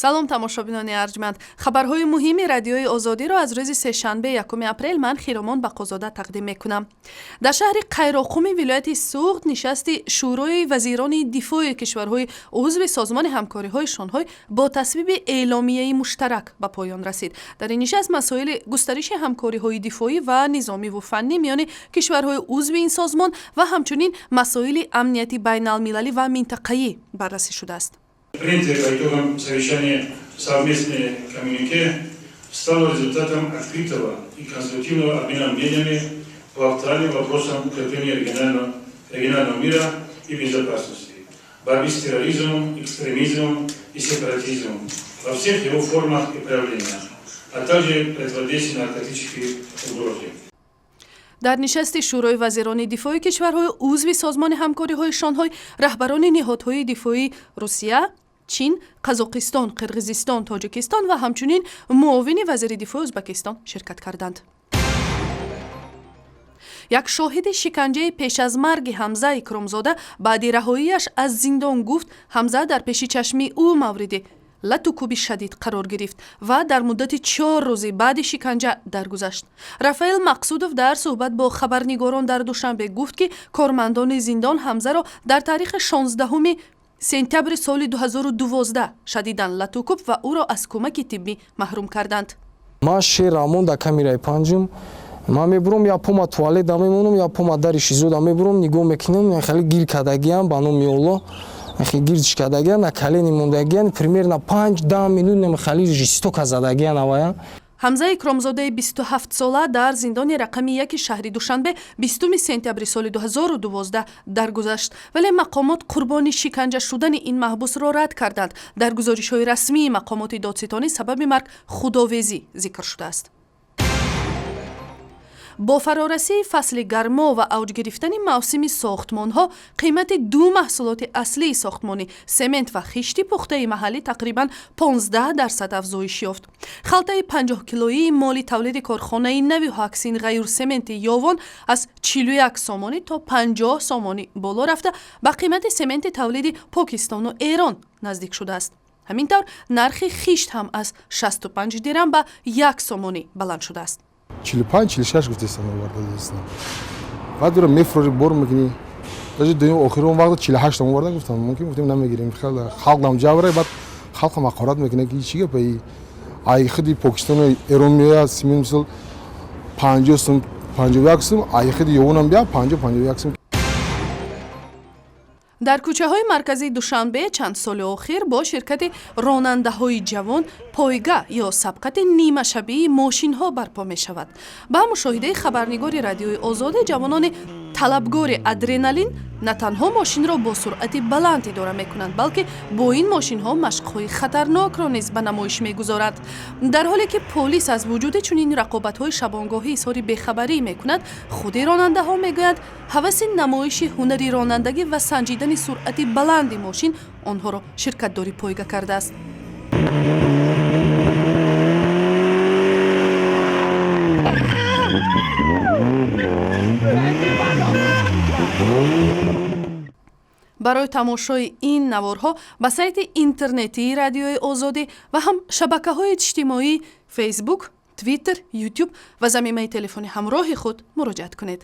Салом, тамошобинони арҷманд. Хабарҳои муҳими Радиои Озодиро аз рӯзи сешанбе, 1 апрел, ман, Хиромон Бақозода, тақдим мекунам. Дар шаҳри Қайроққуми вилояти Суғд нишасти Шӯрои вазирони дифои кишварҳои узви Созмони ҳамкориҳои Шонҳой бо тасвиби эъломияи муштарак ба поён расид. Дар ин нишаст масоили густариши ҳамкориҳои дифоӣ ва низомиву фаннӣ миёни кишварҳои узви ин созмон ва ҳамчунин масоили амнияти байналмилалӣ ва минтақаӣ баррасӣ шудааст. Принятое по итогам совещания совместное коммюнике стало результатом открытого и конструктивного обмена мнениями по актуальным вопросам укрепления регионального мира и безопасности, борьбы с терроризмом, экстремизмом и сепаратизмом во всех его формах и проявлениях, а также противодействия наркотической угрозе. Дар нишасти Шӯрои вазирони дифои кишварҳои узви Созмони ҳамкориҳои Шонҳой раҳбарони ниҳодҳои дифоии Русия, Чин, Қазоқистон, Қирғизистон, Тоҷикистон ва ҳамчунин муовини вазири дифои Ӯзбекистон ширкат карданд. Як шоҳиди шиканҷаи пеш аз марги Ҳамза Икромзода баъди раҳоияш аз зиндон гуфт, Ҳамза дар пеши чашми ӯ мавриди лату кӯби шадид қарор гирифт ва дар муддати 4 рӯзи баъди шиканҷа даргузашт. Рафаэл Мақсудов дар суҳбат бо хабарнигорон дар Душанбе гуфт, ки кормандони зиндон Ҳамзаро дар таърихи 16 сентябри соли 2012 шадидан латукӯб ва ӯро аз кӯмаки тиббӣ маҳрум карданд. Ман шер Рамон дар камераи панҷум. Ман мебурам, як пома туалета мемонам, як пома дари ШИЗОда мебурам, нигоҳ мекунам, хеле гир кардагиам, ба номи Олло, гирдиш кардагиан, на колени мондагиан, примерно 5-10 минут хеле жестоко задагиан авая. Ҳамза Икромзодаи 27-сола дар зиндони рақами яки шаҳри Душанбе 20 сентябри соли 2012 даргузашт, вале мақомот қурбони шиканҷа шудани ин маҳбусро рад карданд. Дар гузоришҳои расмии мақомоти додситонӣ сабаби марг худовезӣ зикр шудааст. Бо фарорасии фасли гармо ва авҷгирифтани мавсими сохтмонҳо, қимати ду маҳсулоти аслии сохтмонӣ, семент ва хишти пухтаи маҳаллӣ, тақрибан 15% афзоиш ёфт. Халтаи 50 килоии моли тавлиди корхонаи нави Ҳаксин Ғаюр Сементи Ёвон аз 41 сомонӣ то 50 сомонӣ боло рафта, ба қимати сементи тавлиди Покистону Эрон наздик шудааст. Ҳамин тавр, нархи хишт ҳам аз 65 дирам ба 1 сомонӣ баланд шудааст. 45, 46 гуфтестан, оварда. Баъд уро мефурӯши, бор мекунӣ. Даже дуюм охирон вақт 48 оварда, гуфтам, мумкин, гуфтем, намегирем. Халқам ҷавра, баъд халқам ҳақорат мекунад, ки чӣ гапа, ай худи Покистону Эрон меояд симин, мисол, 50 сум, 51 сум, ай худи Ёвонам бия 50, 51 сум. Дар кӯчаҳои марказии Душанбе чанд соли охир бо ширкати ронандаҳои ҷавон пойга ё сабқати нимашабии мошинҳо барпо мешавад. Ба мушоҳидаи хабарнигори Радиои Озодӣ, ҷавонони талабгори адреналин на танҳо мошинро бо суръати баланд идора мекунанд, балки бо ин мошинҳо машқҳои хатарнокро низ ба намоиш мегузоранд. Дар ҳоле ки полис аз вуҷуди чунин рақобатҳои шабонгоҳӣ изҳори бехабарӣ мекунад, худи ронандаҳо мегӯянд, ҳаваси намоиши ҳунари ронандагӣ ва санҷидани суръати баланди мошин онҳоро ширкатдори пойга кардааст. Барои тамошои ин наворҳо ба сайти интернетии Радиои Озодӣ ва ҳам шабакаҳои иҷтимоӣ, Фейсбук, Твиттер, Ютуб ва замимаи телефони ҳамроҳи худ муроҷиат кунед.